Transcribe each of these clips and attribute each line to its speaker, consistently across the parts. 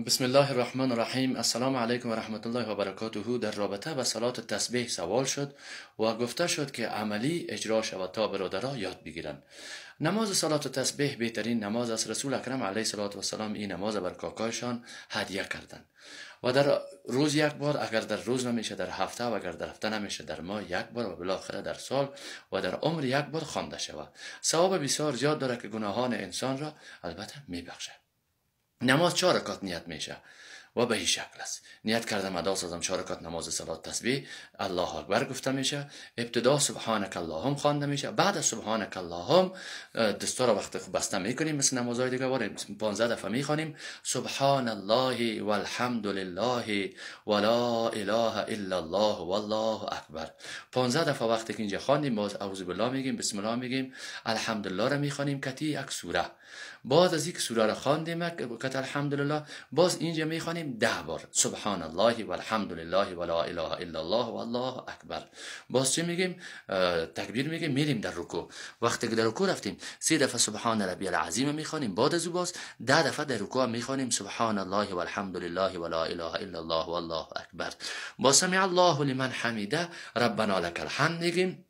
Speaker 1: بسم الله الرحمن الرحیم. السلام علیکم و رحمت الله و برکاته. در رابطه به صلات تسبیح سوال شد و گفته شد که عملی اجرا شود تا برادرها یاد بگیرند. نماز صلات تسبیح بهترین نماز است. رسول اکرم علیه الصلاة والسلام این نماز بر کاکایشان هدیه کردند و در روز یک بار، اگر در روز نمیشه در هفته، و اگر در هفته نمیشه در ماه یک بار، و بالاخره در سال و در عمر یک بار خوانده شود. ثواب بسیار زیاد داره که گناهان انسان را البته میبخشه. نماز 4 رکعت نیت میشه و به این شکل است. نیت کردم ادا سازم 4 رکعت نماز صلات تسبیح، الله اکبر گفته میشه. ابتدا سبحانک اللهم خوانده میشه. بعد از سبحانک اللهم دستا را وقت بسته میکنیم مثل نمازهای دیگه، واره 15 دفعه میخوانیم سبحان الله والحمد لله ولا اله الا الله والله اکبر. 15 دفعه وقتی که اینجا خواندیم، باز اعوذ بالله میگیم، بسم الله میگیم، الحمدلله را میخوانیم کتی یک سوره. باز از یک سوره را خواندیم کت الحمدلله، باز اینجا میخوانیم 10 بار سبحان الله والحمد لله ولا اله الا الله والله اکبر. باز چی میگیم؟ تکبیر میگیم، میریم در رکوع. وقتی که در رکوع رفتیم 3 دفعه سبحان ربی العظیم میخوانیم. بعد از او باز 10 دفعه در رکوع میخوانیم سبحان الله والحمد لله ولا اله الا الله والله اکبر. باز سمع الله لمن حمیده ربنا لک الحمد میگیم.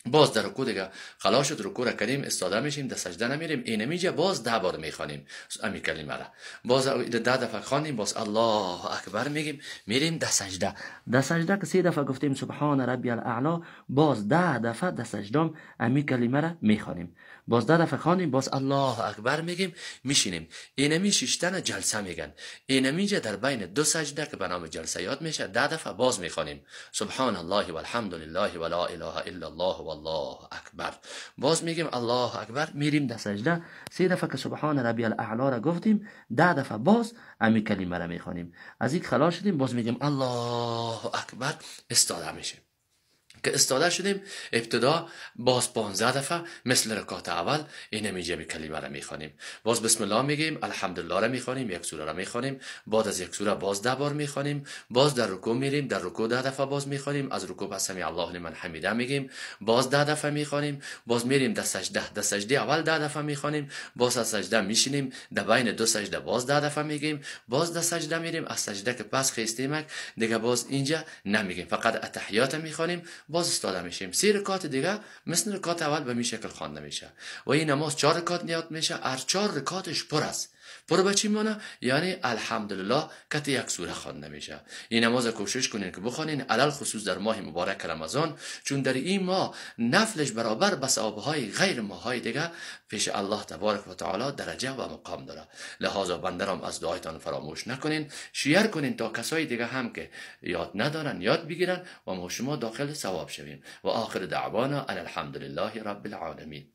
Speaker 1: باز در رکوع دیگه خلاص شد، رکوع را کردیم، استاده میشیم، در سجده نمیریم. اینمیجا باز 10 بار میخوانیم امی کلمه را. باز 10 دفعه خواندیم، باز الله اکبر میگیم، میریم در سجده. در سجده که 3 دفعه گفتیم سبحان ربی الاعلی، باز 10 دفعه در سجده امی کلمه را میخوانیم. باز 10 دفعه خواندیم، باز الله اکبر میگیم، میشینیم. اینمی شیشتن جلسه میگن. اینمیجا در بین 2 سجده که به نام جلسه یاد میشه 10 دفعه باز میخوانیم سبحان الله والحمد لله ولا اله الا الله والله اکبر. باز میگیم الله اکبر، میریم در سجده. 3 دفعه که سبحان ربی الاعلی را گفتیم، 10 دفعه باز امی کلمه را میخوانیم. از این خلاص شدیم، باز میگیم الله اکبر، استاده میشیم. که استاده شدیم، ابتدا باز 15 دفعه مثل رکعت اول اینمیجا به کلمه را میخوانیم. باز بسم الله میگیم، الحمدلله را میخوانیم، یک سوره را میخوانیم. بعد از یک سوره باز 10 بار میخوانیم. باز در رکوع میریم، در رکوع 10 دفعه باز میخوانیم. از رکوع پس سمع الله لمن حمیده میگیم، باز 10 دفعه میخوانیم. باز میریم در سجده، در سجده اول 10 دفعه میخوانیم. باز از سجده میشینیم، در بین 2 سجده باز 10 دفعه میگیم. باز در سجده میریم، از سجده که پس خیستیم دیگه باز اینجا نمیگیم، فقط التحیات میخوانیم، باز استاده میشیم. 3 رکعت دیگه مثل رکعت اول به می شکل خوانده میشه. و این نماز 4 رکعت نیات میشه، هر 4 رکعتش پر است. پر به چی معنی؟ یعنی الحمدلله کت یک سوره خوانده میشه. این نماز کوشش کنین که بخوانین، علل خصوص در ماه مبارک رمضان، چون در این ماه نفلش برابر به ثوابهای غیر ماهای دیگه پیش الله تبارک و تعالی درجه و مقام داره. لہذا بنده از دعایتان فراموش نکنین، شیر کنین تا کسای دیگه هم که یاد ندارن یاد بگیرن و ما شما داخل ثواب شویم. و آخر دعوانا ان الحمدلله رب العالمین.